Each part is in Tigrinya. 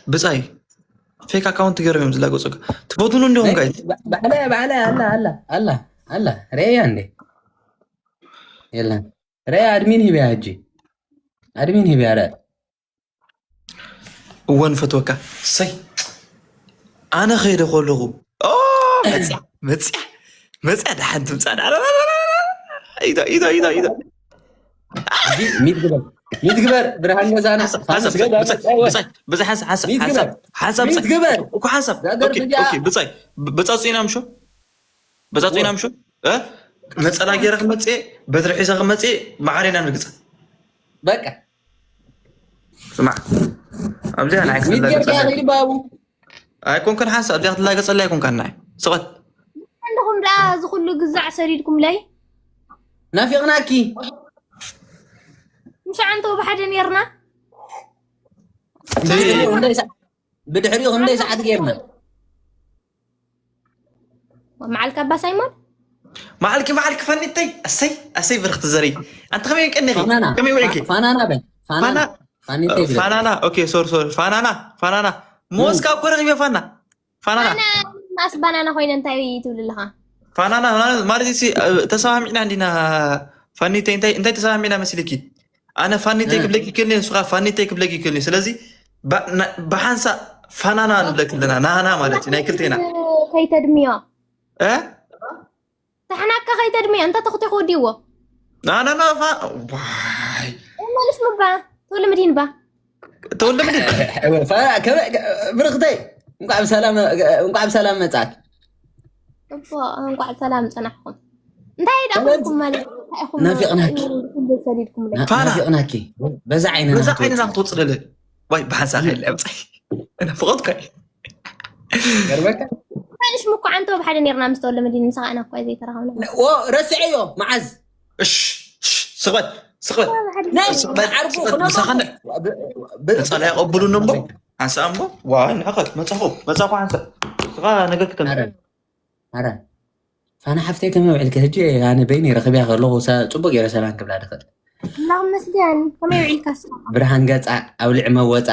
ብጻይ፣ ፌክ ኣካውንት ገይሮም እዮም ዝላገጹካ። ትፈትኑ እንዲኹም ጋይስ። ባዕላ ባዕላ ኣላ ኣላ ኣላ ኣላ ሬያ እንዴ የለን። ሬያ ኣድሚን ሂብያ ሕጂ ኣድሚን ሂብያ ረ እወን ፈትወካ። ሰይ ኣነ ኸይደ ከለኹ ኦ፣ መፅያ መፅያ መፅያ ደሓን ትምፃ ዳ- ዳ- ዳ- ዳ- ዳ- ኢዶ ኢዶ ኢዶ ኢዶ ሚት ግበር ሚት ግበር ብርሃን ገዛና ፋንስ ገዛ ብፃ ሓንሳብ ሓንሳብ ሓንሳብ ሚት ግበር እኮ ሓንሳብ ዛገር ብጃ- ብፃ ብፃ ፅና ምሾ በዛ ኮይና ምሹ እ? ነፀላ ገይረ ክመፅእ በትሪ ሒዘ ክመፅእ ማዕረ ኢና ንግፃ በቃ ስማዕ ኣብዚኣ ንዓይ ሚት ገር ክትላገፀላ ዳኺል ባቡ ኣይኮንከን ሓንሳ ኣብዚኣ ክትላገፀላ ኣይኮንካን ንዓይ ስቐት እንድኹም ደኣ እዚ ኩሉ ግዛዕ ሰዲድኩምለይ ናፊቕናኪ ምሻ ዓንተው ብሓደ ነርና ብድሕሪኡ ክንደይ ሰዓት ገይርና መዓልካ ኣባ ሳይሞን መዓልኪ መዓልኪ ፈኒተይ ኣሰይ ኣሰይ ብርክቲ ዘርኢ ኣንተ ከመይ ቀኒኺ ፋናና ከመይ ውዒልኪ ፋናና በ ፋናና ፋና ፋኒተይ ግበር ፋናና ኦኬ ሶሪ ሶሪ ፋናና ፋናና ሞስካ እኮ ረኺበ ፋና ፋናና ማስ ባናና ኮይነ እንታይ ትብል ኣለኻ ፋናና ፋናና ማለት ሲ ተሰማሚዕና እንዲና ፋኒተይ እንታይ እንታይ ተሰማሚዕና መስልኪ ኣነ ፋኒተይ ክብለኪ ክልኒ ንስኻ ፋኒተይ ክብለኪ ክልኒ ስለዚ ባ- ና- ብሓንሳ ፋናና ንብለክ ኣለና ናና ማለት እዩ ናይ ክልቴና ከይተድምዮ እ ታሕናካ ከይተድምዮ እንተ ተኽቲ ክወዲዎ ናናና ፋ ዋይ መልስ ምባ ተወለ ምድሂን ባ ተወልደ ምድን ብርክተይ እንኳዕ ብሰላም እንኳዕ ብሰላም መጻት እኮ እንኳዕ ሰላም ጸናሕኩም እንታይ ደኣ ኮንኩም ማለት እንታይ ኢኹም ናፊቕናኪ። ኩሉ ሰዲድኩም ለይ ፋና ናፊቕናኪ በዛ ዓይንና በዛ ክትወጽእ። ዓይንና ክትወፅልለ ዋይ ብሓንሳ ከይለ ብፀይ ፍቐጥካ ገርመካ ታንሽ ምኮ ዓንቶ ብሓደ ነርና ምስ ተወለ ምድን ንስኻ ኣና እኳ ዘይተራኸብና ረስዐዮ መዓዝ እሽ እሽ፣ ስቕበት ስቕበት ናይ ስቕበት ዓርቡ ስቕበት ክነማ ምሳኻ ነ- ብ- ብ- መፃ ላይ ኣቐብሉኒ እሞ ሓንሳ እሞ ዋይ ንዕኸት መፃኹ መፃኹ ሓንሳ ስኻ ነገር ክትከምል ኣረ ፋና ሓፍተይ ከመይ ውዕልኪ ሕጂ ኣነ በይኒ ረኽብያ ከለኹ ሳ- ፅቡቅ ገይረ ሰላም ክብላ ድኽእል ኣምላኽ መስገን ከመይ ውዒልካ ስኻ ብርሃን ገፃ ኣውሊዕ መወፃ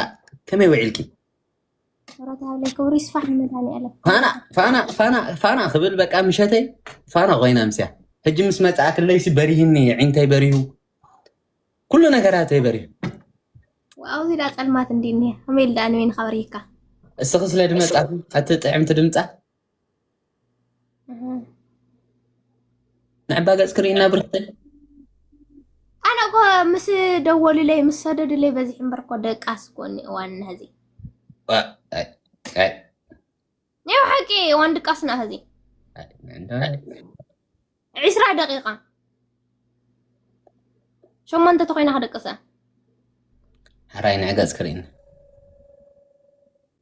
ከመይ ውዕልኪ ረት ሃብለይ ክብሪ ይስፋሕ ንመድሃኒኣለም ፋና ፋና ፋና ፋና ክብል በቃ ምሸተይ ፋና ኮይና ምስያ ሕጂ ምስ መፅኣ ክለይሲ በሪህኒ ዒንተይ በሪሁ ኩሉ ነገራተይ በሪሁ ኣብዚ ዳ ጸልማት እንዲ እኒሀ ከመይ ኢሉ ዳ ንበይንኻ በሪህካ እስኺ ስለ ድመፃ ኣቲ ጥዕምቲ ድምፃ ንዕባ ገፅ ክርኢና ብርክተይ ኣነ እኮ ምስ ደወሉለይ ምስ ሰደዱለይ በዚሕ እምበር እኮ ደቃስ እኮ እኒ እዋን ነዚ ናይ ሓቂ እዋን ድቃስና ህዚ ዒስራ ደቂቃ ሸሞንተ ተኮይና ክደቅሰ ሓራይ ንዕገፅ ክርኢና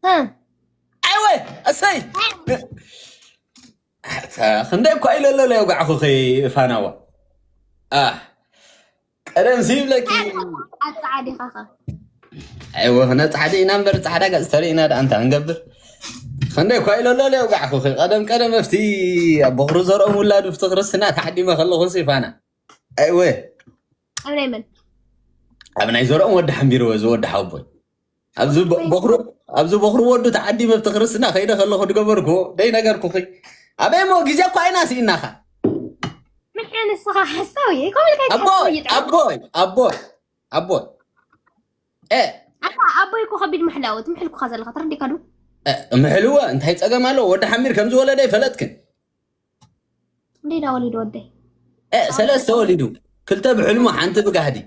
እ ኣይወ እሰይ ክንደይ እኳ ኢለሎ ለየውጋዕኹኺ ፋናዋ ቀደም ሲብለኪ ኣፀዓዲኻኸ ኣይወ ክነ ፃዕዲ ኢና እምበር ፃዕዳ ገፅ ተሪእና ደኣ እንታይ ክንገብር ክንደይ እኳ ኢለሎ ለየውጋዕኹኺ ቀደም ቀደም ኣብቲ ኣብ በኽሩ ዘርኦም ውላዱ ኣብቲ ክርስትና ተዓዲመ ከለኹ ሲ ፋና ኣይወ ኣብ ናይ መን ኣብ ናይ ዘርኦም ወዲ ሓንቢርዎ እዚ ወዲ ሓቦይ ኣብዚ በ- በኽሩ ኣብዚ በኽሩ ወዱ ተዓዲመ ኣብቲ ክርስትና ከይደ ከለኹ ድገበርኩዎ ደይ ነገርኩኺ ኣበይ ሞ ግዜ እኳ ኣይና ስኢናኻ ምሕን ንስኻ ሓሳዊ ከምልካ ኣቦይ ኣቦይ ኣቦይ ኣቦይ እ ኣቦይ እኮ ከቢድ ምሕላወት ምሕልኩኻ ዘለካ ተረዲካ ዱ እ፣ ምሕልወ እንታይ ፀገም ኣለዎ ወዲ ሓሚር ከም ዝወለደ ይፈለጥክን እንዴ ዳ ወሊዱ ወደይ እ፣ ሰለስተ ወሊዱ ክልተ ብሕልሙ ሓንቲ ብጋህዲ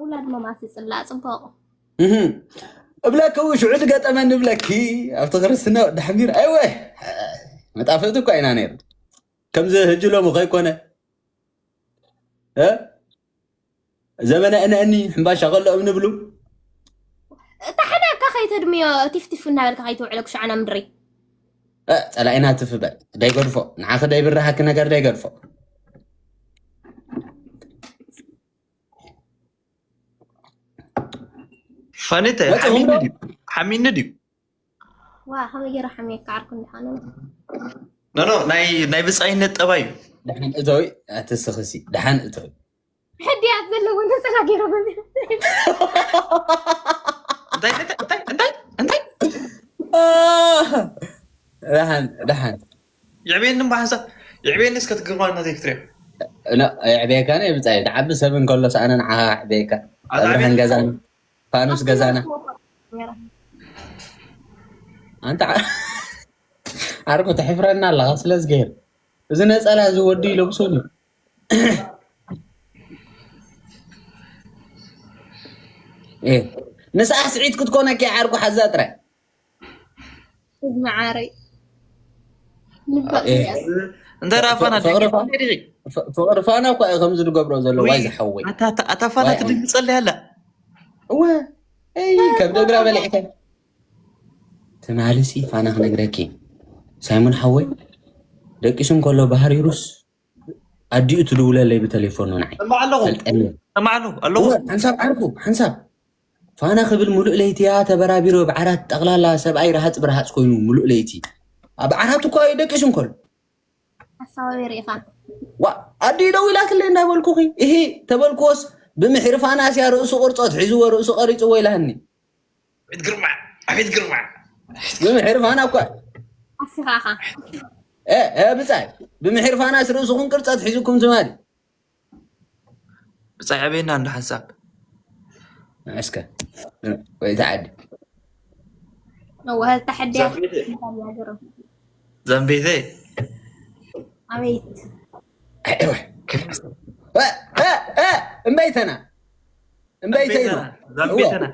ውላድ መማሲ ፅላእ ፅቡቅ እህ። እብለኪ ሽዑ ዝገጠመኒ እብለኪ ኣብቲ ክርስትና ወዲ ሓሚር ኣይወ መጣፍእቲ እኳ ኢና ነይሩ ከምዚ ህጂ ሎሚ ከይኮነ እ? ዘመነ እነእኒ ሕምባሻ ከሎ እብንብሉ ታሕናካ ከይተድምዮ ቲፍቲፍ እናበልካ ከይትውዕለ ክሸዕና ምድሪ እ፣ ፀላኢና ትፍበል ደይገድፎ ንዓኺ ደይብርሃኪ ነገር ደይገድፎ ፋኒተ መፅኹም ሓሚኒ ዶ? ድዩ ሓሚኒ ድዩ ዋ ከመይ ገይረ ሓሚየካ ዓርኩ እንድሓነ ኖ ኖ ናይ ናይ ብፃይነት ጠባይ እዩ ደሓን እተዊ ኣትስኽሲ ደሓን እተዊ ሕድያት ዘለዎ ነፀላ ገይረ እንታይ እንታይ እንታይ እንታይ እንታይ ደሓን ደሓን። ይዕበየኒ እምባ ሓንሳብ ይዕበየኒ እስከ ትግርማና ዘይክትሪኦ የዕበየካ ነ ብፃይ ተዓቢ ሰብ እንከሎስ ኣነ ንዓኻ ኣዕበየካ። ኣብርሃን ገዛና ፋኑስ ገዛና ኣንተ ዓርኩ ተሕፍረና ኣለኻ። ስለዝገይር እዚ ነፀላ እዚ ወዲ ይለብሶ እዩ። ንስኣ ስዒት ክትኮነኪ ዓርኩ ሓዛ ጥራይ መዓረይ እንተ ፋና ፍቅሪ ፋና እኮ እዩ ከምዚ ዝገብሮ ዘሎ። ዋይ ዝሓወይ ኣታ ፋና ትድንግፀለይ ኣላ እወ ከም ደግራ በሊዕካ ትማልሲ ፋና ክነግረኪ ሳይሞን ሓወይ ደቂሱ እንከሎ ባህር ይሩስ ኣዲኡ ትድውለለይ ብተሌፎን ንዓይ ሰማዕ ኣለኹ ፈልጠኒ ሰማዕ ኣለኹ ኣለኹ እወ ሓንሳብ ዓርኩ ሓንሳብ ፋና ክብል ሙሉእ ለይትያ ተበራቢሮ ብዓራት ጠቕላላ ሰብኣይ ረሃፅ ብረሃፅ ኮይኑ ሙሉእ ለይቲ ኣብ ዓራት እኳ እዩ ደቂሱ እንከሎ ሓሳዊ ርኢኻ ዋ ኣዲኡ ደው ኢላትለይ እንዳበልኩኺ እሂ ተበልክዎስ ብምሕሪ ፋናስ እያ ርእሱ ቅርፆት ሒዝዎ ርእሱ ቀሪፅዎ ኢላኒ ቤት ግርማ ኣቤት ግርማ ብምሕሪ ፋና እኳ ኣሲኻኻ እ እ ብፃይ ብምሕሪ ፋናስ ርእሱ ክንቅርፀት ሒዙኩም ትማሊ ብፃይ ዕበየና እንዶ ሓንሳብ እስከ ወይ ተዓዲ ወሀል ተሐዲያ ዘንቤተይ ኣቤት እምበይተና እምበይተይ ነው ዘንቤተና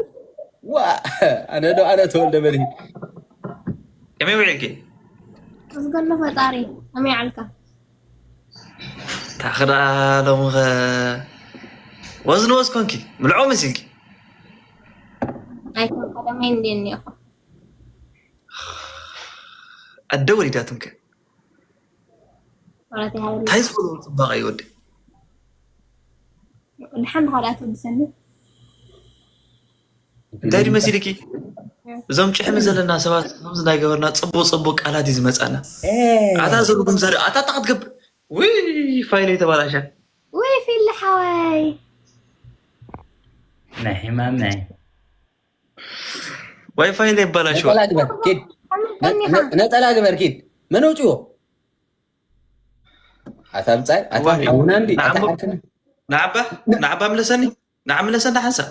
ዋ ኣነ ዶ ኣነ ተወልደ በሊ ከመይ ውዒልኪ ዝገሎ ፈጣሪ ከመይ ዓልካ ታኽዳ ሎምኸ ወዝን ወዝ ኮንኪ ምልዖ መሲልኪ ኣይኮን ቀደመይ እንዴ እኒኹ ኣደ ወሊዳትምከ ማለት ይሃበል እንታይ ዝበሉ ፅባቐ ይወዲ ድሓን ብካልኣት ወድሰኒ እንታይ ድዩ መሲልኪ እዞም ጭሕሚ ዘለና ሰባት ከምዚ እንዳገበርና ፅቡቅ ፅቡቅ ቃላት እዩ ዝመፃና ኣታ ዘሩጉም ዘርኢ ኣታ ኣታ ክትገብር ውይ ፋይል የተባላሻ ወይ ፊል ሓወይ ናይ ሕማም ናይ ዋይፋይ ላይ ይባላሽዋ ነፀላ ግበር ኪድ ነፀላ ግበር ኪድ መን ኣውፅዎ ኣታ ብፃይ ኣታ ሓውና እንዲ ኣታ ዓርክና ንዓባ ንዓባ ምለሰኒ ንዓ ምለሰኒ ሓንሳብ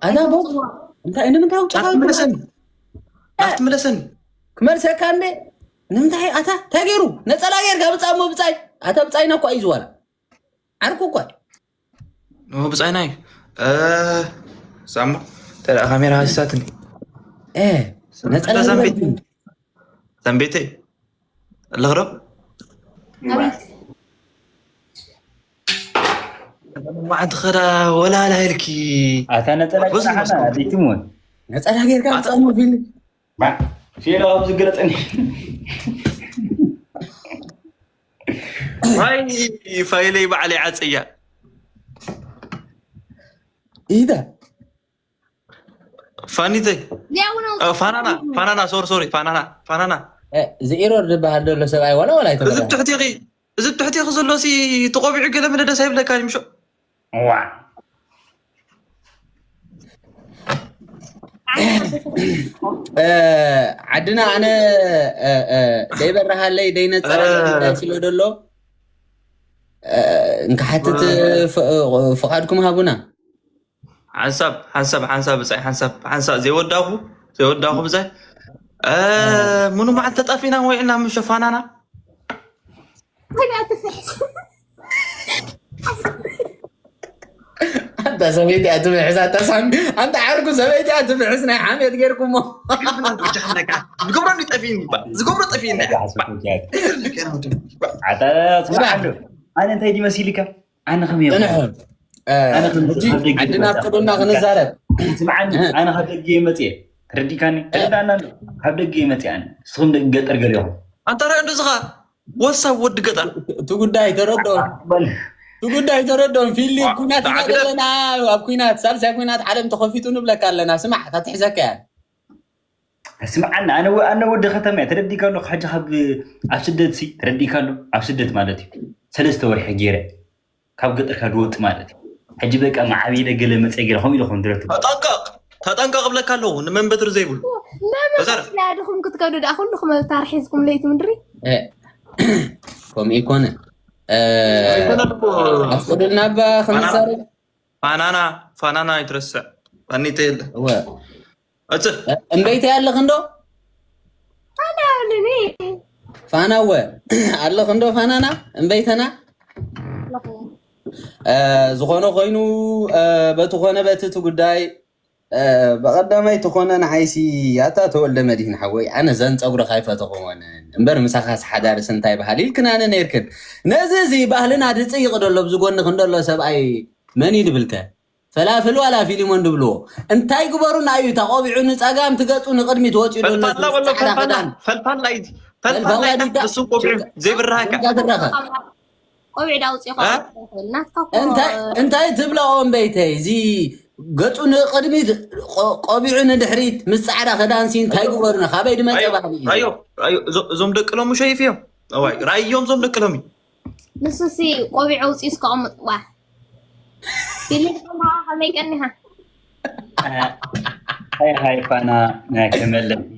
ኣታ ቦ እንታይ ንምንታይ ኣውፅኻ ናብቲ ምለሰኒ ናብቲ ምለሰኒ ክመልሰካ እንደ ንምንታይ ኣታ እንታይ ገይሩ ነፀላ ገይርካ ብፃ እሞ ብፃይ ኣታ ብፃይና እኳ እዩ ዝዋላ ዓርኩ እኳ እዩ ኖ ብፃይና እዩ ሳሞ ተዳ ካሜራ ሃሲሳትኒ እ ነፀላ ዘንቤት ግበር ዘንቤተይ ኣለኽዶ ኣቤት ማዓንቲ ኸዳ ወላላ ኢልኪ ኣታ ነፀላ ወስድ ጭናሓና ወስድ። ኣዴትም እውን ነፀላ ገይርካ ብፃ እሞ ፊልም ፌሎ ኣብዚ ግለፀኒ ዋይ ፋይለይ ባዕለይ ዓፀያ ኢደ ፋኒተይ እዚኣ እውን እ፣ ፋናና ፋናና ሶሪ ሶሪ ፋናና ፋናና እዚ ኢሮር ዝበሃል ዘሎ ሰብኣይ ዋላ ዋላ እዚ ኣይተበላ ትሕቲኺ እዚ ትሕቲኺ ዘሎ ሲ ተቆቢዑ ገለ ምለ ደስ ኣይብለካ ምሾ ዋ ዓድና ኣነ ደይበረሃለይ ደይነፀረለይ ስለ ደሎ እንክሓትት ፍቓድኩም ሃቡና። ሓንሳብ ሓንሳብ ሓንሳብ ብፃይ ሓንሳብ ሓንሳብ ዘይወዳኹ ዘይወዳኹ ብፃይ ምኑ መዓልቲ ተጣፊና ወይዕና ምሸፋናና ተጋትፍሕ ኣንታ ሰበይቲ ኣትምሕስ ኣንታ ሳሚ ኣንታ ዓርኩ ሰበይቲ ኣትምሕስ ናይ ሓሜት ጌርኩሞ ዝገብሮ ጠፊእኒ ዝገብሮ ጠፊእኒ ኣታ ስማዕ ኣሎ ኣነ እንታይ ድመሲልካ ኣነ ከመይ ጽንሑ ሕጂ ዓድና ኣብ ቅዱና ክንዛረብ ስምዓኒ ኣነ ካብ ደገ እየ መፅየ ተረዲካኒ ተረዳና ኣሎ ካብ ደገ እየ መፅየ ኣነ ንስኹም ደቂ ገጠር ገሊኹም ኣንታ ራእዩ እንደዝኻ ወሳብ ወዲ ገጠር እቲ ጉዳይ ተረድኦ እቲ ጉዳይ ተረድኦም ፊሊ ኩናት ኢና ዘለና ኣብ ኩናት ሳልሳይ ኩናት ዓለም ተኸፊቱ ንብለካ ኣለና ስማዕ ታትሕዘካ እያ ስምዓኒ ኣነ ኣነ ወዲ ከተማ እየ ተረዲካ ኣሎ ሕጂ ካብ ኣብ ስደት ሲ ተረዲካ ኣሎ ኣብ ስደት ማለት እዩ ሰለስተ ወርሒ ገይረ ካብ ገጠርካ ድወጥ ማለት እዩ ሕጂ በቃ መዓብይለ ገለ መፀ ገለ ከምኡ ኢለ ከም ድረቱ ተጠንቀቕ ተጠንቀቕ እብለካ ኣለኹ፣ ንመን በትሪ ዘይብሉ። በዘር። ናድኹም ክትከዱ ደኣ ኩልኹም ኣብ ታር ሒዝኩም ለይቲ ምድሪ። ከምኡ ይኮነ። ኣፍቅዱልና ባ ክንዛረብ። ፋናና ፋናና ኣይትረስዕ። ፋኒተ የለ እወ እጽ እምበይተይ ኣለኽ እንዶ? ኣናልኒ ፋና እወ ኣለኽ እንዶ? ፋናና እምበይተና። ዝኾነ ኮይኑ በቲ ኮነ በቲ እቲ ጉዳይ ብቐዳማይ ተኾነ ንዓይሲ ኣታ ተወልደ መድህን ሓወይ ኣነ ዘን ፀጉርኻ ኣይፈተኹዎንን እምበር ምሳኻስ ሓዳርስ እንታይ ባህሊ ኢልክናነ ነይርክን። ነዚ እዚ ባህልና ድፅይቕ ደሎ ኣብዚ ጎንኽ እንደሎ ሰብኣይ መን እዩ ድብልከ? ፈላፍል ዋላ ፊሊሞን ድብልዎ እንታይ ግበሩና እዩ እታ ቆቢዑ ንፀጋም ትገፁ ንቕድሚት ወፂኡ ደሎ ፈልፋላ ወሎ ፃዕዳ ፈልፋላ ክዳን ፈልፋላ እዩ ፈልፋላ ፈልፋላ እዩ ድዳ- እሱ ቆቢዑ ዘይብራሃካ እንዳትረኸ ቆቢዕ ዳውፂ እ? ናትካ እኮ እንታይ እንታይ ትብላኦ እምበይተይ እዚ ገፁ ንቕድሚት ቆ- ቆቢዑ ንድሕሪት ምስ ፃዕዳ ክዳንሲ እንታይ ግበሩና ካበይ ድመፀ ባህሊ እዩ? ራዮ ራዮ እዞ- እዞም ደቂ ሎሚ ሸይፍ እዮም። እዋይ ራዮም እዞም ደቂ ሎሚ ንሱሲ ቆቢዕ ኣውፂኡ እስከቕምጥ ዋ ፊሊም ከማኻ ከመይ ቀኒኻ ሃይ ሃይ ፋና ከመለቲ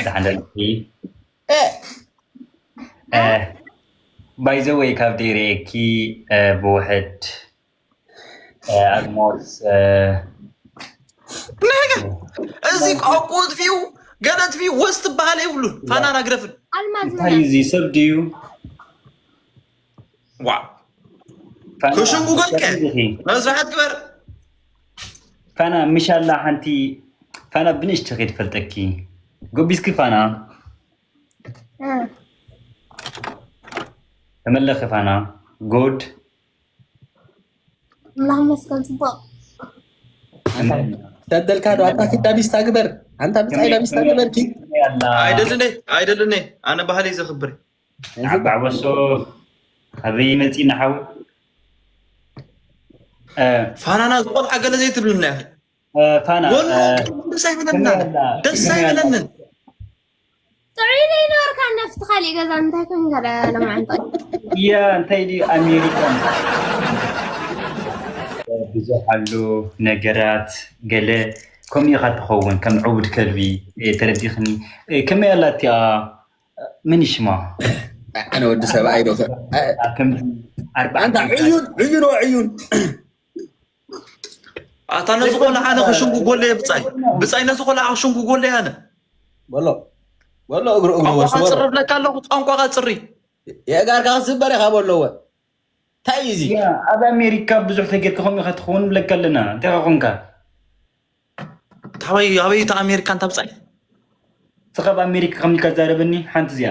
ዝሓለልቲ ባይዘወይ ካብ ደይረየኪ ብውሕድ ኣልሞስ እዚ ቋንቋ ጥፊኡ ገለ ጥፊኡ ወስ ትበሃል የብሉን። ፋናና ግረፍን ኣልማዝ እንታይ እዚ ሰብ ድዩ? ዋ ፋና ክሽንጉ ገልቀ እዚ መስራሓት ግበር ፋና ምሻላ ሓንቲ ፋና ብንእሽተኺ ትፈልጠኪ ጎቢስኪ ፋና ተመለኺ ፋና ጉድ ኣምላኽ መስገን ፅቡቕ ሰደልካ ዶ ኣታ ኪዳ ቢስታ ግበር ኣንታ ብፃይ ዳ ቢስታ ግበር ኪ ኣይደልን ኣይደልን ኣነ ባህሊ ዘኽብር ዓባዕ በሶ ኣበይ መፂና ሓው ፋናና ዝቆልዓ ገለ ዘይትብልና ፋና ወሎ ደስ ኣይብለና ደስ ኣይብለንን ጥዑይ ዘይነበርካ ነፍቲ ካሊእ ገዛ እንታይ ኮንካ ለማዓንጠ እያ እንታይ ድዩ ኣሜሪካ ብዙሕ ኣሎ ነገራት ገለ ከምኡ ኢኻ ትኸውን ከም ዕቡድ ከልቢ ተረዲኽኒ ከመይ ኣላ እቲኣ ምን ይሽማ ኣነ ወዲ ሰብኣይ ዶ ከምዚ ኣርባዕተ ኣንታ ዕዩን ዕዩን ወ ዕዩን ኣታ ነዚ ቆልዓ ኣነ ክሽንጉጎለየ ብፃይ ብፃይ ነዚ ቆልዓ ክሽንጉጎለየ ኣነ በሎ በሎ እግሩ እግሩ ቋንቋ ወስወሮ ፅሪ ብለካ ኣለኹ ቋንቋ ፅሪ የእጋርካ ክስበር ኢኻ በሎወ እንታይ እዩ እዚ ያ ኣብ ኣሜሪካ ብዙሕ ተጌርካ ከምኡ ኢኻ ትኸውን ብለካ ኣለና እንታይ ኻ ኮንካ ታበይ ኣበይ እታ ኣሜሪካ እንታ ብፃይ ስኻ ኣብ ኣሜሪካ ከምልካ ዛረበኒ ሓንቲ እዚኣ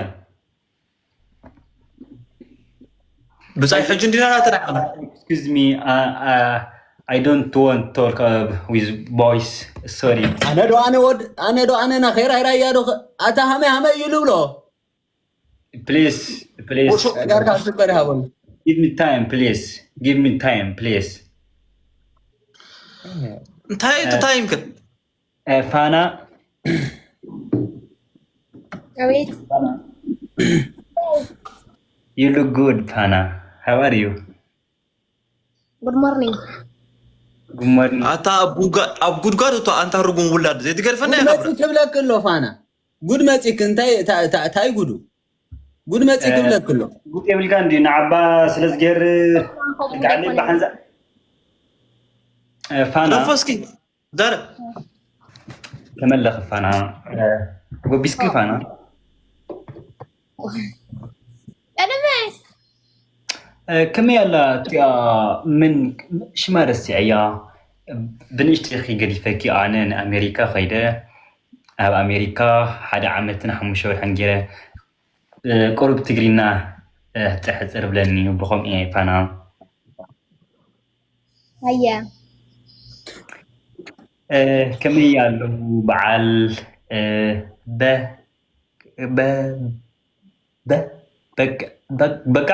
ብፃይ ሕጂ እንዲና ናተራዕና excuse me I, I, I don't want talk uh, with boys sorry ኣነ ዶ ኣነ ወድ ኣነ ዶ ኣነ ናኸይ ራይራያ ዶ ኣታ ሃመይ ሃመይ እዩ ልብሎ please please ጋርካ ክትበር ሃበሉ give me time please give me time please እንታይ እቲ ታይም ግን uh, ፋና ኣቤት you look good ፋና how are you good morning good morning ኣታ ኣብ ጉድጓድ እቶ ኣንታ ርጉም ውላድ ዘይትገድፈና ኢኻ መፂ ክብለክ ኣሎ ፋና ጉድ መፂክ እንታይ ታ- ታ- ታይ ጉዱ ጉድ መፂ ክብለክ ኣሎ ጉጥ የብልካ እንዲ ንዓባ ስለ ዝገር ጋዕሊ ባሓንዛ ፋና ረፎ እስኪ ዛረ ተመለኽ ፋና ጎቢስኪ ፋና ቀደመ ከመይ ኣላ እቲኣ ምን ሽማ ረሲዐያ ብንእሽተኺ ገዲፈኪ ኣነ ንኣሜሪካ ከይደ ኣብ ኣሜሪካ ሓደ ዓመትን ሓሙሽተ ወርሕን ገይረ ቁሩብ ትግሪና ሕፅር ሕፅር ብለኒ ብኸምኡ እየ ፋና ኣያ ከመይ ኣለዉ በዓል በ በ በ በቃ በቃ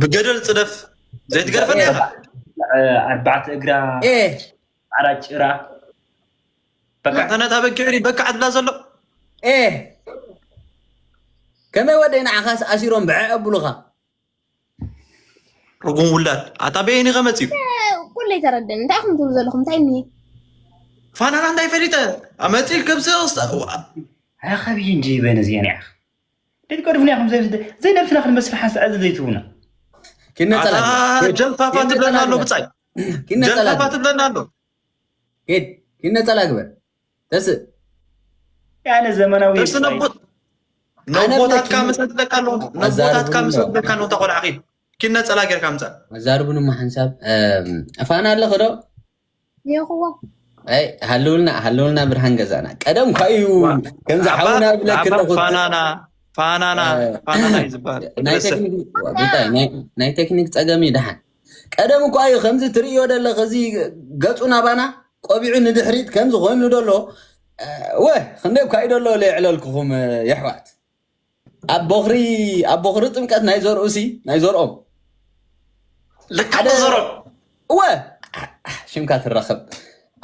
ብገደል ፅደፍ ዘይትገርፈና ኢኻ ኣርባዕተ እግራ ኤ ዓራጭራ በቃ እንተ ነታ በጊዕ ሪ በቃ ዕድላ ዘሎ ኤ ከመይ ወደይ ንዓኻስ ኣሲሮም ብዐ ኣብሉኻ ርጉም ውላድ ኣታ በየኒ ከመፅዩ ኣይተረደን። እንታይ ኢኹም ትብሉ ዘለኹም? እንታይ እኒሄ? ፋናና እንታይ ፈሊጠ ኣመፂል ከምዚ ዓኸብይ እንጂ በነ እዚአን ኢኻ ደቂ ቀድፍና ኢኹም ዘይነብስና ክንመስል ሓንሳዕ እዚ ዘይትብሉና ኪነፀላ ጀልፋፋ ትብለና ኣሎ ብፃይ ጀልፋፋ ትብለና ኣሎ ኪድ ኪነፀላ ግበር ተስእ ያነ ዘመናዊ ነቦታትካ መሰለካ ኣሎ ነቦታትካ መሰለካ ኣሎ ተቆልዓ ኪድ ኪነፀላ ጌርካ ምፃ ኣዛርቡን እሞ ሓንሳብ ፋና ኣለኸ ዶ ይኹዎ ኣይ ሃልውልና ሃልውልና ብርሃን ገዛና ቀደም ኳ እዩ ከምዚ ሓውና ብለክ ኣለኹ ፋናና ፋናና ፋናና እዩ ዝበሃል ናይ ቴክኒክ ጸገም እዩ ደሓን ቀደም እኳ እዩ ከምዚ ትርእዮ ደለኽ እዚ ገጹ ናባና ቆቢዑ ንድሕሪት ከምዚ ኮይኑ ደሎ ወ ክንደይ እኳ እዩ ደሎ ለይዕለልኩኹም የሕዋት ኣብ ቦኽሪ ኣብ ቦኽሪ ጥምቀት ናይ ዘርኡ ሲ ናይ ዘርኦም ልክዕ ዘርኦም እወ ሽምካ ትረኸብ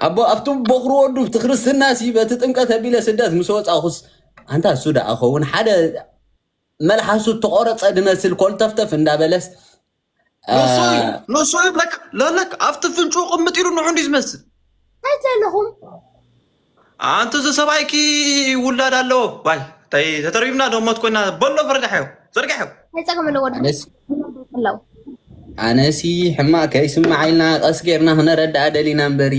ኣቦ ኣብቲ ቦኽሪ ወዱ እቲ ክርስትና ሲ በቲ ጥምቀት ኣቢለ ስደት ምስ ወፃኹስ ኣንታ እሱ ደኣ ኸውን ሓደ መልሓሱ እተቆረፀ ድመስል ኮልተፍተፍ እንዳበለስ ንሱ እዩ ለለክ ኣብቲ ፍንጩ ቅምጥ ኢሉ ንዑ እንዲ ዝመስል እንታይ ዘለኹም ኣንቲ እዚ ሰብኣይኪ ውላድ ኣለዎ ባይ ታይ ተተርቢምና ዶ ሞት ኮይና በሎ ፈርዳሕዮ ዘርጋሕዮ ኣይፀገም ኣለዎ ኣለው ኣነሲ ሕማቅ ከይስምዓ ኢልና ቀስ ጌርና ክነረድኣ ደሊና እምበሪ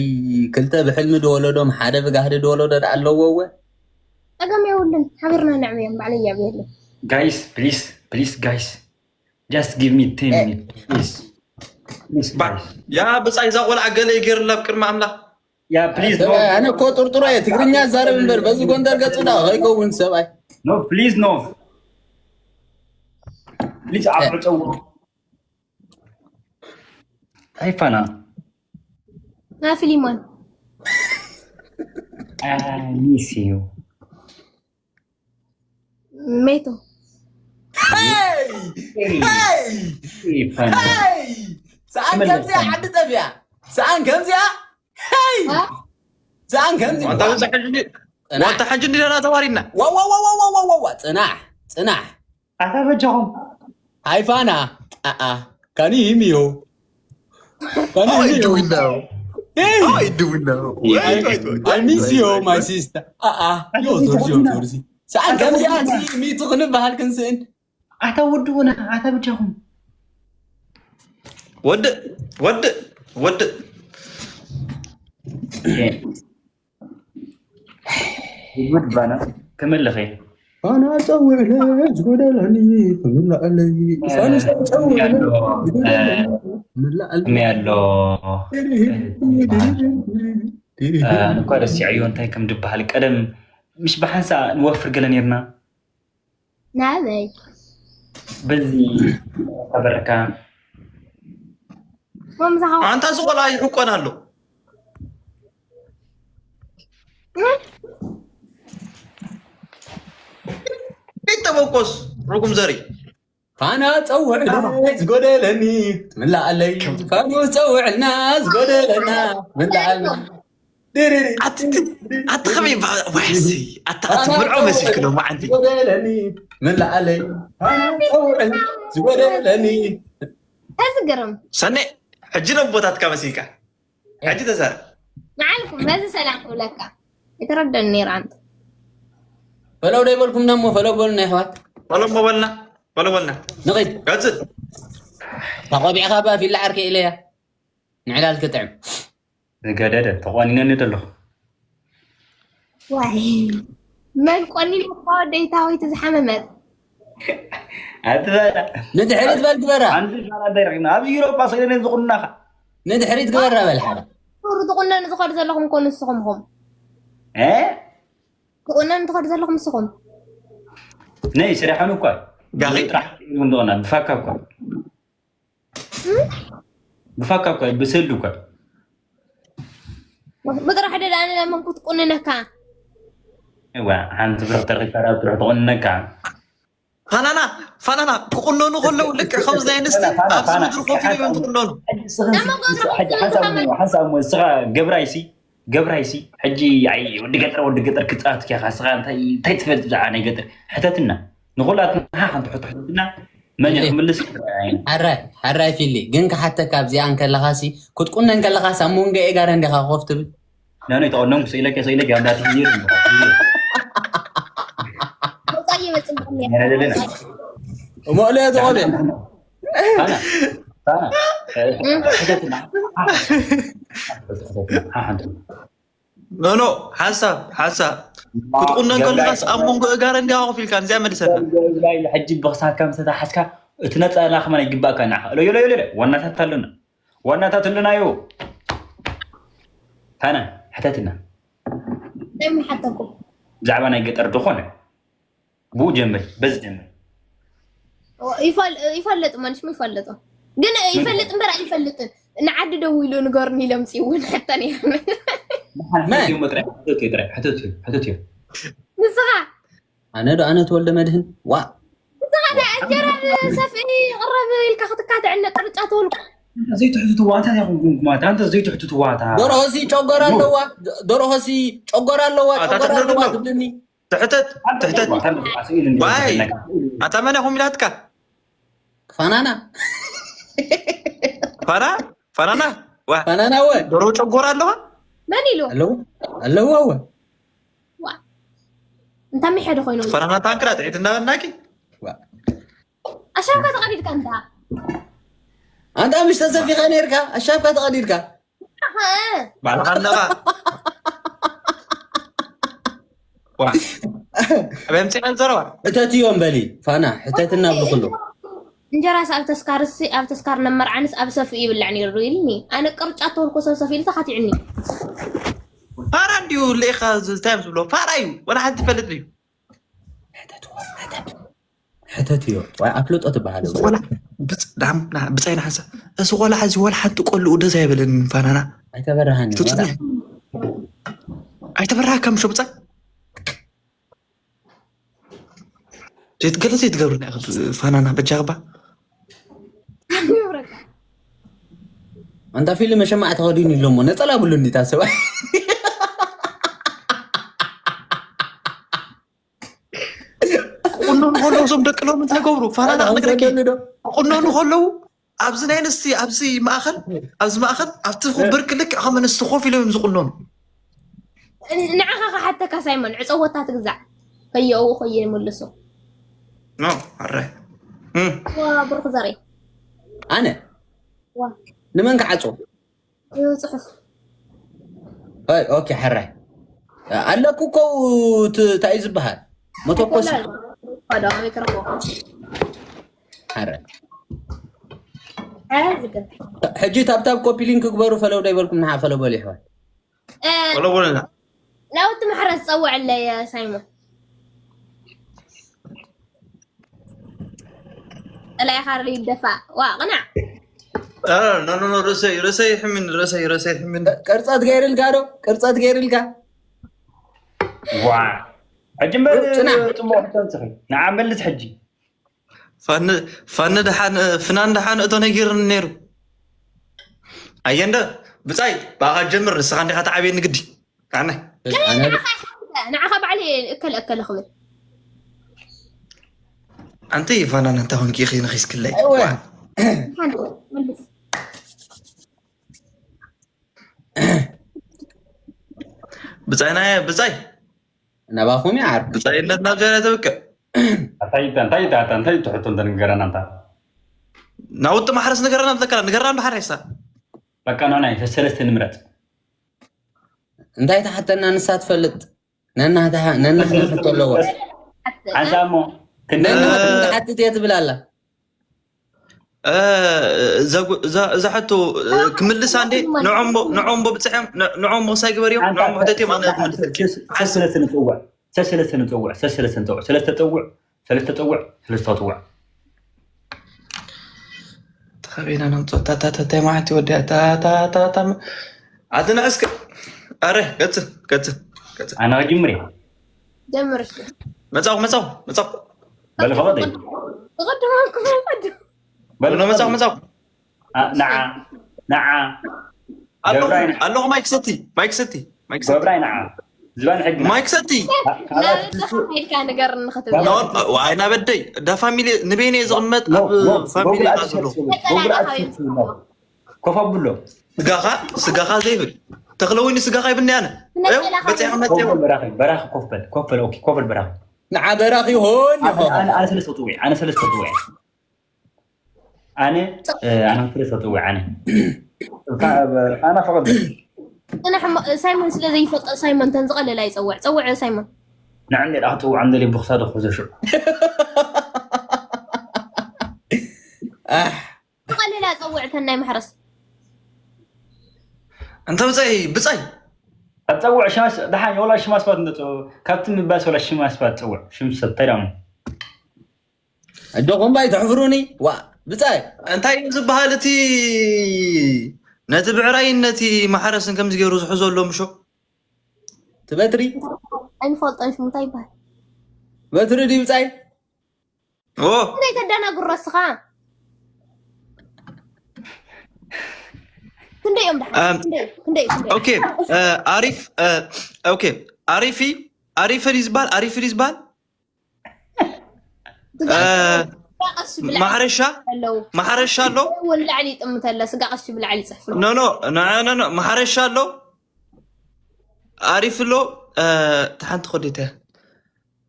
ክልተ ብሕልሚ ድወለዶም ሓደ ብጋህዲ ድወለዶ ደኣ ኣለዎ እወ ፀገም የብሉን ሓቢርና ነዕብዮም ባዕለይ የዕብየሎም guys please please guys just give me ten minutes please please guys ያ ብፃይ እዛ ቆልዓ ገለ ይገርላ ኣብ ቅድሚ ኣምላኽ yeah please no ኣነ እኮ ጥርጥሮ እየ ትግርኛ ዛረብ እምበር በዚ ጎንደር ገፁ ዳ ከይከውን ሰብኣይ no please no please ዓፍርፀዎ ኣይፋና ና ፊሊሞን I miss you ሜቶ ይፋና ሰኣን ከምዚኣ ዓዲ ጠፊያ ሰኣን ከምዚኣ ሄይ ሰኣን ከምዚ ዋንታ ብዛ ሕጂ ዋንታ ሕጂ እንዲና ተዋሪድና ዋዋዋዋዋዋዋ ፅናሕ ፅናሕ ኣታ በጃኹም ሃይፋና ኣኣ ካኒ ሂሚዮ How are you doing now? How are you doing now? Wait, wait, wait. I miss you, my sister. ኣኣ ዮ ዞርዚ ዮ ዞርዚ ሰኣን ከምዚኣ ሚቱ ክንበሃል ክንስእን ኣታ ውድኡና ኣታ በጃኹም ወድእ ወድእ ወድእ ጉድ ባና ተመለኸ ባና ፀውዕለ ዝጎደለኒ ክምለኣለይ ፋኑስ ፀውዕለ ምላኣል ኣሎ እንኳ ረሲዐዮ እንታይ ከም ድበሃል ቀደም ምሽ ብሓንሳ ንወፍር ገለ ነርና ናበይ በዚ ተበረካ ከምዝኻ ኣንታ እዚ ቆልዓ ይሕቆን ኣሎ ቤት ተበቆስ ርጉም ዘርኢ ፋና ፀውዕልና ዝጎደለኒ ትምላኣለይ ፋኑ ፀውዕልና ዝጎደለና ምላኣልና ድርሪ ኣቲ ከመይ ዋሕሲ ኣታ ትምርዖ መሲልክ ዶ መዓንቲ ዝጎደለኒ ምላኣለይ ፋና ፀውዕልና ዝጎደለኒ ተዝግርም ሰነ ሕጂ ነቦታትካ መሲልካ ሕጂ ተዛረብ ንዓልኩም ነዚ ሰላም ክብለካ የተረደኒ ነይሩ ኣንተ ፈለው ደይበልኩም ነሞ ፈለው በሉና ይሕዋት ፈለሞ በልና ፈለበልና ንኺድ ቀፅል ተቆቢዕካ ባ ፊላ ዓርከ ኢለያ ንዕላል ክጥዕም ዝገደደ ተቆኒነኒ ዘለኹ ዋይ መን ቆኒኑ ወደይታ ወይቲ ዝሓመመት ኣትበላ ንድሕሪት በል ግበራ ኣንቲ ዛራ ዳይረክት ኣብ ኢሮፓ ሰገደን ዝቁናኻ ንድሕሪት ግበራ በል ሓደ ሩ ትቁነኑ ዝኸዱ ዘለኹም ኮኑ ንስኹም ኹም እ ትቁነኑ ትኸዱ ዘለኹም ንስኹም ነይ ስራሕን እኳ ጋኺ ጥራሕ እንደሆነ ብፋካ እኳ ብፋካ እኳ ብሰሉ እኳ ብጥራሕ ደዳ ኣነ ለመን ክትቁንነካ እዋ ሓንቲ ብርኽ ተረኺብካ ዳብ ጥራሕ ትቑንነካ ፋናና ፋናና ክቁነኑ ከለዉ ልክዕ ከምዚ ናይ ኣንስቲ ኣብዚ ምድሪ ኮፍ ኢሎም እዮም ዝቁነኑ ሓንሳብ እሞ እስኻ ገብራይሲ ገብራይሲ ሕጂ ኣይ ወዲ ገጠር ወዲ ገጠር ክፃወት ኬኻ ስኻ እንታይ እንታይ ትፈልጥ ብዛዕባ ናይ ገጠር ሕተትና ንኩላትና ሓንቲ ሕቶ ሕተትና መን እየ ክምልስ? ሓራይ ሓራይ ፊሊ ግን ክሓተካ ኣብዚኣ እንከለኻሲ ክትቁነ እንከለኻስ ኣብ መንጎ ኤጋረ እንዲኻ ኮፍ ትብል። ናኖ ይተቐነምኩ ስኢለኪ ስኢለኪ ኣንዳ ትህይር ወፃኢ ይመፅእ እሞእለዮ ተቆልዮ ሓንቲ ኖኖ ሓሳብ ሓሳብ ክትቁነ እንከለኻስ ኣብ መንጎ እጋረ እንዲኻ ኮፍ ኢልካ እዚኣ መልሰና። ሕጂ ብክሳካ ምስተታሓዝካ እቲ ነፃ ላኽመና ይግባእካ ንዓኻ። ሎ ሎ ሎ ዋናታት ኣለና ዋናታት ኣለናዮ። ታና ሕተትና ለምን ሓተኩም ብዛዕባ ናይ ገጠር ዝኾነ ብኡ ጀምር በዚ ጀምር ይፈልጥ ማንሽሙ ይፈልጦ ግን ይፈልጥ እምበር ኣይፈልጥን። ንዓዲ ደው ኢሉ ንገርኒ ኢሎም ፅውን ሕተ ነይሮም። መሓን ጥራይ ሕተት እዩ ጥራይ ሕተት እዩ ሕተት እዩ ንስኻ ኣነ ዶ ኣነ ተወልደ መድህን ዋ ንስኻ ዳ እንጀራ ሰፍኢ ይቕረብ ኢልካ ክትካትዕነ ቅርጫ ተወልቁ ዘይትሕትትዋ እንታይ ኢኹም ጉምጉማት? ኣንተ ዘይትሕትትዋ እታ ደርሆሲ ጨጎራ ኣለዋ። ደርሆሲ ጨጎራ ኣለዋ። ኣታ ጨጎራ ትሕተት ኣለዋ ዶ? ትብልኒ ትሕተት ትሕተት ዋይ ኣታ መን ኢኹም ኢላትካ? ፋናና ፋና ፋናና ዋ ፋናና ወ ደርሆ ጨጎራ ኣለዋ። መን ኢሉ ኣለዋ ኣለዋ ወ ዋ እንታይ ምሕደ ኮይኖም ፋናና ታንክራ ጥዒት እንዳበልናኪ ኣሻብካ ተቐዲድካ እንታ ኣንታ ምሽ ተሰፊኻ ነርካ ኣሻብካ ተቐዲድካ ባዕልኻ ኣለኻ ዋ ኣበይ ኣምፂእካ ዘረባ ሕተትዮም በሊ ፋና ሕተትና ብሉ ኩሉ እንጀራስ ኣብ ተስካርሲ ኣብ ተስካር ነመርዓንስ ኣብ ሰፍኢ ይብላዕ ነይሩ ዶ ኢልኒ። ኣነ ቅርጫ ተወልኮ ሰብ ሰፍ ኢሉ ተኻቲዕኒ። ፋራ እንዲዩ ልኢኻ እንታይ እዮም ዝብሎ ፋራ እዩ ወላ ሓንቲ ይፈልጥ እዩ ሕተትዮ ዋይ ኣፍልጦ ትበሃል እዚ ቆልዓ ብፅ- ዳም- ና- ብፃይ ንሓንሳ እዚ ቆልዓ እዚ ወላ ሓንቲ ቆልኡ ደዛ ኣይበለንን ፋናና ኣይተበረሃኒ ትውፅኒ ኣይተበረሃካ ምሾ ብፃይ ዘይትገለ ዘይትገብርና ኢኻ ፋናና በጃኽባ ኣንታ ፊልም መሸማዕ ተኸዲኑ ኢሎሞ ነፀላ ብሉ እንዲታ ሰብኣይ ክቁነኑ ከለዉ እዞም ደቂ ሎም እንታይ ገብሩ ፋናና ክነግረኪ ክቁነኑ ከለዉ ኣብዚ ናይ ኣንስቲ ኣብዚ ማእኸል ኣብዚ ማእኸል ኣብቲ ብርክ ልክዕ ከም ኣንስቲ ኮፍ ኢሎም እዮም ዝቁነኑ ንዓኻ ክሓተካ ሳይሞን ዕፀወታ ትግዛዕ ከየእው ከየ ይምልሱ ኖ ኣረ እም። ብሩክ ዘርኢ ኣነ ዋ ንመን ክዓፅዎ ፅሑፍ ኦይ ኦኬ ሕራይ ኣለኩ እኮ ት- እንታይ እዩ ዝበሃል መተኮሲ ዶ ኣበይ ክረኽቦ ሕራይ ሓያ ዝገብ ሕጂ ታብታብ ኮፒ ሊንክ ክግበሩ ፈለው ዶ ይበልኩም ንሓ ፈለው በሉ ይሕዋት ወለወለና ናውቲ ማሕረስ ጸውዐለይ ሳይሞን ጥላይ ካርዲ ይደፋ ዋ ቅናዕ ኖ ኖ ኖ ርእሰይ ርእሰይ ይሕምን ርእሰይ ርእሰይ ይሕምን ቅርፀት ገይርልካ ዶ ቅርፀት ገይርልካ ዋ ሕጂ እምበር ጽናሕ። ጽቡቅ ተንጽኺ ንዓ መልስ ሕጂ ፋን ፋን ደሓን ፍናን ደሓን እቶ ነጊርኒ ነይሩ ኣየንደ ብጻይ ብኣኻ ጀምር ንስኻ እንዲኻ ተዓብየኒ ግዲ ኣነ ኣነ ንዓኻ ባዕለይ እከል እከል ክብል ኣንቲ ፋናን እንታይ ኮንኪ ኢኺ ነኺስክለይ እወ ሓንቲ መልስ ብጻይ ናይ ብጻይ ናባኹም ይዓር ብጻይነት ናብ ጀርያ ተብቅዕ እንታይ እንታይ እንታይ እንታይ ትሕቶ እንተንገረና እንታ ናውቲ ማሕረስ ንገረና ብለካ ንገረና ብሓሬሳ በቃ ንሕና ሰለስተ ንምረጽ እንታይ ተሓተና ንሳ ትፈልጥ ነናህታ ነናህታ ሕቶ ኣለዎ ሓንሳ እሞ ክንደ ነናህታ ትሓትት እየ ትብል ኣላ እዛ ሕቶ ክምልሳ እንዴ ንዖምቦ ብፅሐም ንዖምቦ ክሳይ ግበርዮም ንዖምቦ ሕተት እዮም ኣነ ክምልስ ሰለስተ ንፅውዕ ሰለስተ ንፅውዕ ሰለስተ ንፅውዕ ሰለስተ ፀውዕ ሰለስተ ፀውዕ ሰለስተ ፀውዕ ተኸቢና ነምፅኦ ታታታታይ ማዓት ይወዲያ ታታታታ ኣቲ ንዕስከ ኣረ ገጽ ገጽ ገጽ ኣነ ጅምር ጀምር መጻኹ መጻኹ መጻኹ በል ፈቐደይ ተቐድመኩም ቀድም በል ሎ መጻኹ መጻኹ ንዓ ንዓ ኣለኹ ገብራይ ንዓ ኣለኹ ማይክ ሰቲ ማይክ ሰቲ ማይክ ሰቲ ገብራይ ንዓ ዝባን ሕጊ ማይክ ሰቲ ካልኣት ናበደኻ ከይድካ ንገርኒ ክትብል ዋይ ናበደይ ዳ ፋሚሊ ንበይነ ዝቕመጥ ኣብ ፋሚሊ ኢና ዘሎ ኮፍ ኣብሎ ስጋኻ ስጋኻ ዘይብል ተኽለ ወይኒ ስጋኻ ይብኒ ኣነ በፂኻ መፅኦም በራኺ በራኺ ኮፍ በል ኮፍ በል ኦኬ ኮፍ በል በራኺ ንዓ በራኺ ይሆን ይሆን ኣነ ሰለስተ ጥውዒ ኣነ ሰለስተ ጥውዒ ኣነ ኣነ ሰለስተ ጥውዒ ኣነ ኣነ ፈቐድ ሳይሞን ስለ ዘይፈልጦ ሳይሞን ተን ዝቐለላ ይፀውዕ ፀውዕ ሳይሞን ንዓንዴ ዳ ክፅውዓ እንደልየ ብክሳዶ ክሕዞ ሽዑ ዝቐለላ ፀውዕ ተን ናይ ማሕረስ እንተ ብፀይ ብፀይ ኣፀውዕ ሽማስ ደሓን ወላ ሽማስባት እንደ ካብቲ ምባስ ወላ ሽማስባት ፀውዕ ሽም ሰብ እንታይ ዳሞ ኣጆኹም ባይ ተሕፍሩኒ ዋ ብፃይ እንታይ እዩ ዝበሃል እቲ ነቲ ብዕራይን ነቲ ማሕረስን ከምዚ ገይሩ ዝሕዞ ኣሎ ምሾ ትበትሪ ኣይንፈልጦን ሽሙ እንታይ ይበሃል በትሪ ድዩ ብፃይ ኦ እንታይ ተዳናጉር ረስኻ ክንደይ እዮም ኣም፣ ድሓን ክንደይ ክንደይ ክንደይ ኦኬ እ፣ ኣሪፍ እ፣ ኦኬ ኣሪፊ ኣሪፍ ድዩ ዝበሃል ኣሪፍ ድዩ ዝበሃል እ፣ ቀስ ብላ ማሕረሻ ኣለዉ ማሕረሻ ኣሎ እውን ላዕሊ ይጥምተለ ስጋ ቀስ ብላዕሊ ይፅሕፍ ኖ ኖ ኖ ኖ ኖ ማሕረሻ ኣሎ ኣሪፍ ኣሎ እ፣ ሓንቲ ኮዲተ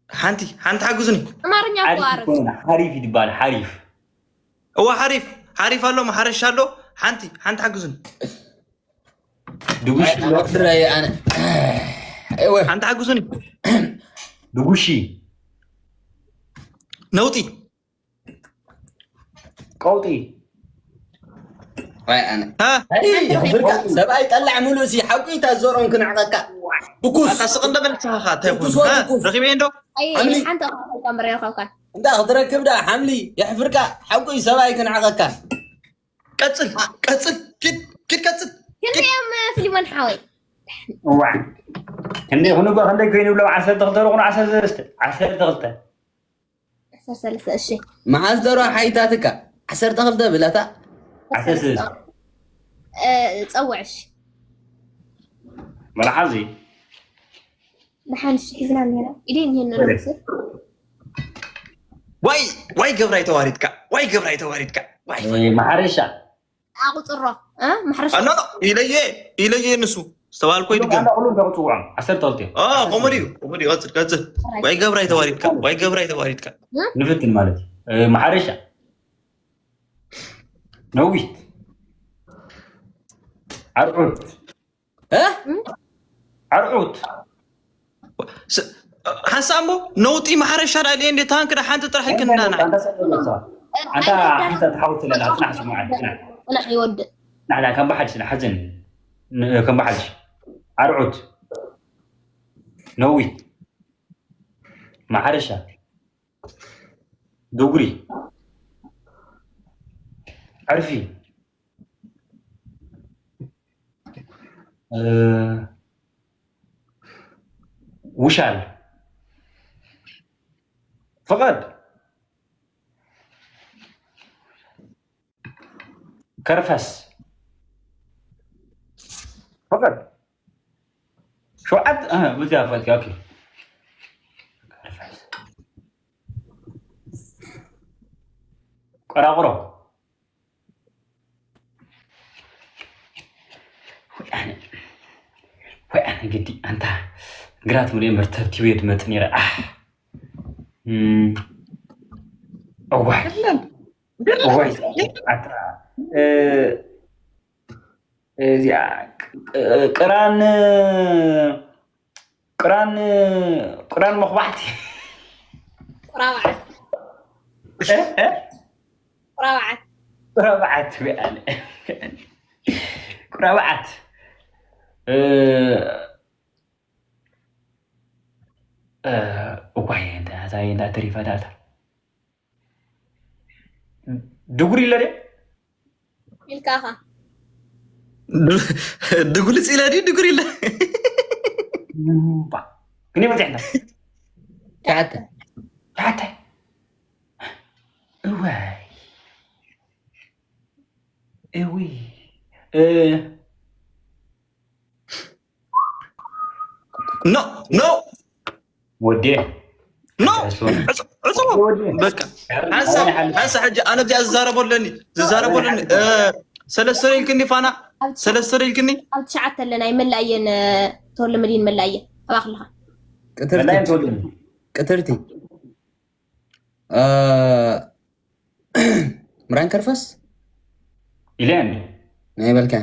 ሓንቲ ሓንቲ ሓግዙኒ ኣማርኛ እኮ ኣረፍ ሓሪፍ ይድባል ሓሪፍ እዋ ሓሪፍ ሓሪፍ ኣሎ ማሕረሻ ኣሎ ሓንቲ ሓንቲ ሓግዙኒ ድጉሽ ድረይ ኣነ እወ ሓንቲ ሓግዙኒ ድጉሺ ነውጢ ቀውጢ ዋይ ኣነ እ፣ ኣይ፣ የኽብርካ ሰብኣይ ጠላዕ ሙሉእ ሲ ሓቁ ኢታ ዘሮም ክንዕቐካ ትኩስ ኣታ ስቕ እንደበል ንስኻ እንታይ ትኩስ ይኹን ወይ እ፣ ትኩስ ረኺበ እንዶ ኣይ ሓምሊ። ሓንቲ ኸምረ ይረኸብካ እንዳ ክትረክብ ዳ ሓምሊ የሕፍርካ ሓቁ እዩ ሰብኣይ ክንዕቐካ ቀፅል ቀፅል ኪድ ኪድ ቀፅል ክንደዮም ፊሊሞን ሓወይ ዋ ክንደይ ክንጎ ክንደይ ኮይኑ ብሎም ዓሰርተ ክልተ ርኹን ዓሰርተ ሰለስተ ዓሰርተ ክልተ ዓሰርተ ሰለስተ እሺ መዓዝ ደሮ ሓይታትካ ዓሰርተ ክልተ ብለታ ዓሰርተ ሰለስተ እ፣ ፀውዕ እሺ መርሓዚ ደሓን እሺ ሒዝና እኒሄና ኢደይ እኒሄ ነሎ ምስል ዋይ ዋይ ገብራይ ተዋሪድካ ዋይ ገብራይ ተዋሪድካ ዋይ ማሓረሻ ኣቁፅሮ እ፣ ማሕረሻ ኣኖ ኢለየ ኢለየ ንሱ ዝተባልኮ ይድገም ኣንዳ ኩሉም ካብ ፅውዖም ዓሰርተ ክልተ እዮም ኦ ከምኡ ድዩ ከምኡ ድዩ ቀፅል ቀፅል ዋይ ገብራይ ተዋሪድካ ዋይ ገብራይ ተዋሪድካ ንፍትን ማለት እዩ እ፣ ማሓረሻ ነዊት ዓርዑት እ? ዓርዑት ስ- ሓንሳእ እሞ ነውጢ ማሕረሻ ዳ ኢለ እንዴ ታንክ ዳ ሓንቲ ጥራሕ ይክንዳና ኣንታ ሓንሳእ ተሓውስ ኣለና ፅናሕ ስማዕ ፅናሕ ፅናሕ ይወድእ ናዕና ከም በሓድሽ ንሓዘን ን- ከም በሓድሽ ዓርዑት ነዊት ማሕረሻ ዱጉሪ ዕርፊ እ፣ ውሻል ፍቐድ ከርፈስ ፍቐድ ሸውዓት እ፣ በዚኣ ፈልኪ ኦኬ ከርፈስ ቆራቑሮ ወይ ኣነ ወይ ኣነ ግዲ ኣንታ ግራት ሙሉ እምበር ተርቲቡ እየ ድመጽእ ነይረ ኣሕ እም፣ እዋይ እዋይ ኣታ እ፣ እዚኣ ቅ- ቅራን ቅራን ቅራን መኽባዕቲ ቁራብዓት ቁራብዓት ቁራብዓት ቁራብዓት እ፣ እ፣ እኳ እየ እንዳ ተሪፋ ዳታ ድጉሪ ኢለ ድየ ኢልካኻ ድጉልፅ ኢለ ድዩ ድጉሪ ኢለ እምባ ክንደይ በፂሕና ሸዓተ ሸሓተ እወይ እዊ እ፣ ኖ ኖ ወዴ ኖ ዕጹ በቃ ሓንሳ ሓንሳ ሕጂ ኣነ እዚኣ ዝዛረቦ ኣለኒ ዝዛረቦ ኣለኒ ሰለስተ ኢልክኒ ፋና ሰለስተ ኢልክኒ ኣብ ትሽዓተ ኣለና ይመላእየን ተወለ መድን መላእየን ኣባክልኻ መላየን ተወልኒ ቅትርቲ ምራን ከርፈስ ኢለ እንዲ ናይ በልካ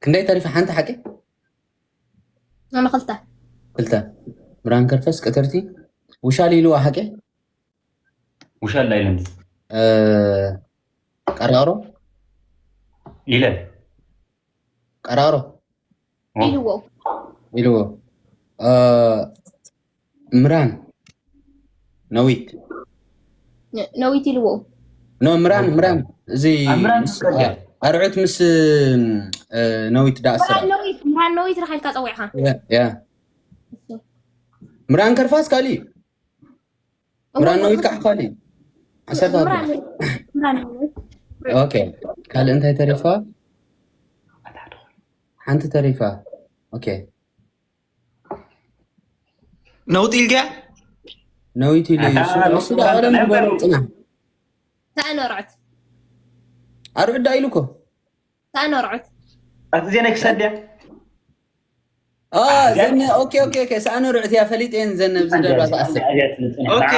ክንደይ ተሪፈ ሓንቲ ሓቂ ኣነ ክልተ ክልተ ምራን ከርፈስ ቅትርቲ ውሻል ኢልዋ ሓቂ ውሻል ኢለ እንዲ ቀራሮ ኢለ ቀራሮ ኢልዎ ኢልዎ ምራን ነዊት ነዊት ኢልዎ ኖ ምራን ምራን እዚ ኣርዑት ምስ ነዊት ዳኣስራ ምራን ነዊት ረኪልካ ፀዊዕካ ያ ምራን ከርፋስ ካሊእ ምራን ነዊት ከዓ ካሊእ ዓሰርተ ኦኬ ካልእ እንታይ ተሪፋ ሓንቲ ተሪፋ ኦኬ ነውጢ ኢልካ ነዊት ኢሉ እሱ ደኣ ቀደም ዝበሎ ፅና ተኣነርዕት ኣርዑት ዳ ኢሉ እኮ ተኣነርዕት ኣቲ ዜና ክሰድያ ዘነ ኦኬ ኦኬ ኦኬ ሰኣነ ርዕት እያ ፈሊጥ እየን ዘነ ኣብዚ ደርባ ተኣስር ኦኬ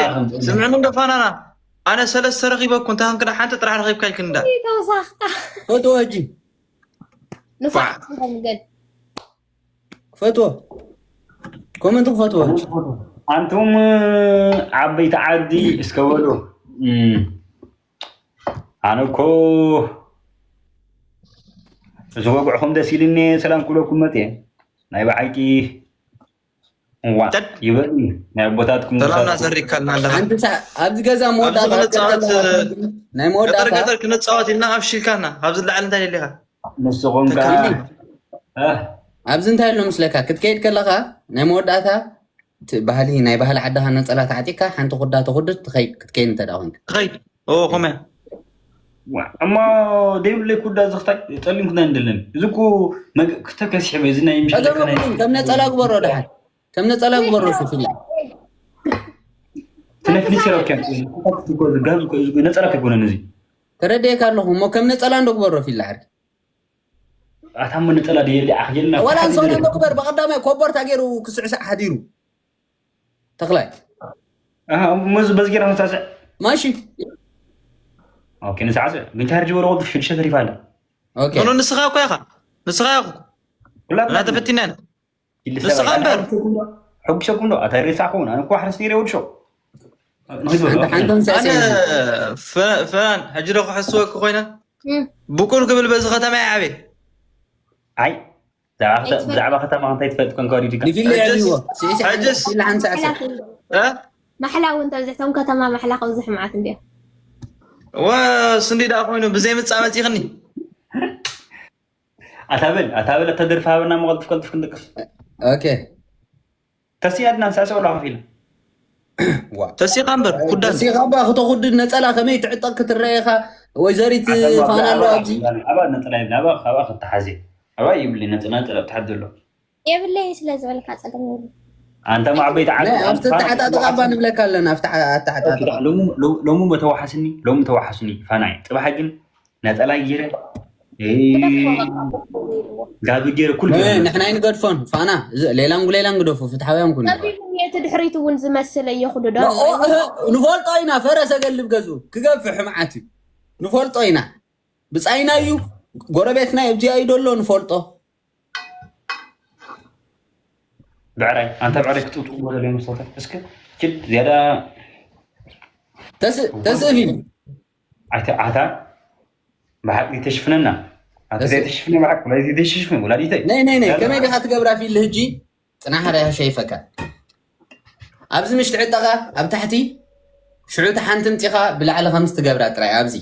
ስምዕኒ እንዶ ፋናና ኣነ ሰለስተ ረኺበኩ እንታይ ክንክዳ ሓንቲ ጥራሕ ረኺብካ ኢልክን እንዳ ተወሳኽካ ፈትዎ ሕጂ ንፋዕ ገል ክፈትዎ ኮመንት ክፈትዎ ሕጂ ኣንቱም ዓበይቲ ዓዲ እስከ በሉ ኣነ እኮ እዚ ወግዕኹም ደስ ኢልኒ ሰላም ክብለኩም መፅየ ናይ ብሓቂ እዋ ይበል ናይ ኣቦታትኩም ሰላምና ዘሪካልና ኣለኻ ሓንቲ ሰ- ኣብዚ ገዛ መወዳእታ ኣብዚ ክንፃወት ናይ ገጠር መወዳእታ ገጠር ክንፃወት ኢልና ኣብ ሽልካና ኣብዚ ላዕሊ እንታይ ደሊኻ ንስኹም ከ ተካሊ እ፣ ኣብዚ እንታይ ኣሎ ምስለካ ክትከይድ ከለኻ ናይ መወዳእታ እቲ ባህሊ ናይ ባህሊ ዓድኻ ነፀላ ተዓጢካ ሓንቲ ኩዳ ተኩድድ ትኸይድ ክትከይድ እንተ ደኣ ኮንካ ትኸይድ ኦ ኮመ ዋ፣ እሞ ደይብለይ ኩዳ ዝኽታይ ፀሊም ክዳን እንደለን እዚ እኮ መግ- ክተብ ከሲሕበ እዚ ናይ ምሸት ጸገም የብሉን። ከም ነጸላ ግበሮ ድሓን ከም ነጸላ ግበሮ ሽፍኛ ትነፍንሽ ረኪያ ጋብ ነጸላ ከይኮነን እዚ ተረድኤካ ኣለኹ እሞ ከም ነጸላ እንዶ ግበሮ ፊላ ዓርኪ ኣታ እሞ ነጸላ ደየለ ኣኽየልና ዋላ ንሰውነ እንዶ ግበር ብቐዳማይ ኮቦርታ ገይሩ ክስዕሳዕ ሓዲሩ ተኽላይ መዚ በዚ ገይራ ንሳስዕ ማሺ ኦኬ ንሳዕስዕ ግን ቻርጅ በሮ ወዲ ሽዱሽተ ተሪፋ ኣላ ኦኬ ኖ ንስኻ እኮ ኢኻ ንስኻ ኢኹ ኩላትና እና ተፈቲና ኢና ኢሉ ንስኻ ሰብኣይ እምበር። ሕጉሶኩም ዶ? ሕጉሶኩም ዶ ኣታ ሬሳ ክኸውን ኣነ እኮ ሓረስ ነይረ ወዲ ሸው ንኽትበሉ ሓንቲ ሓንቲ ኣነ ንሳስዕ ፈ- ፈናን ሕጂ ዶ ክሕስወኪ ኮይነ ብቁል ክብል በዚ ከተማ ይዓበ ኣይ ብዛዕባ ከተ- ብዛዕባ ከተማ እንታይ ትፈልጥ ኮንካ ወዲድካ ንፊለ ሕጅስ- ያድዎ ስዒ ሕጅስ- ስዒ ሓንሳዕ ሰብ እ? ማሕላ እውን ተብዝሕቶም ከተማ ማሕላ ከብዝሕ መዓት እንዲኦም ወስንዲ ደኣ ኮይኑ ብዘይ ምፃእ መፂኽኒ ኣታበል ኣታበል ኣተደርፊ ሃበና መቐልጥፍ ቀልጥፍ ክንደቅስ ኦኬ ተስያድና ንሳዕስዕ ወላ ከፊልና ዋ ተሲኻ እምበር ኩዳን ተሲኻ ባ ክተኹድድ ነጸላ ከመይ ትዕጠቅ ክትረኤኻ ወይዘሪት ፋና ኣሎ ኣብዚ ኣባ ነጠላ ይብላ ኣባ ኣባ ክተሓዜ ኣባ ይብሊ ነጠላ ነጠላ ብትሓት ዘሎ የብለይ ስለ ዝበልካ ፀገም የብሉ ኣንተ ማዕበይቲ ዓዲ ናይ ኣብቲ ተዓጣጥቃ ባ ንብለካ ኣለና ኣብቲ ተዓጣጥቃ ሎሙ መተዋሓስኒ ሎሙ ተዋሓስኒ ፋናይ ፅባሕ ግን ነጠላ ጊረ ጋቢ ጌረ ኩሉ ጌረ ንሕና ይንገድፎን ፋና ሌላንጉ ሌላን ግደፉ ፍትሓውያን ኩኑ እቲ ድሕሪት እውን ዝመስል እየኹ ዶ ንፈልጦ ኢና ፈረሰ ገልብ ገዝኡ ክገፍሕ መዓት እዩ ንፈልጦ ኢና ብፃይና እዩ ጎረቤትና ኣብዚኣ እዩ ደሎ ንፈልጦ ብዕራይ ኣንተ ብዕራይ ክጥውጥው ወለለ መስተውተ እስከ ችድ ዝያዳ ተስእ ፊልም ኣታ ብሓቂ ተሽፍነና ኣታ ዘይተሽፍነ ብሓቂ ወላ ዘይተሽፍነ ወላዲተይ ነይ ነይ ነይ ከመይ ዲኻ ትገብራ ፊል ህጂ ፅናሕ ሪኣ ሸይፈካ ኣብዚ ምሽ ትዕጠቓ ኣብ ታሕቲ ሽዑ እቲ ሓንቲ ምፂኻ ብላዕሊ ከምዚ ትገብራ ጥራይ ኣብዚ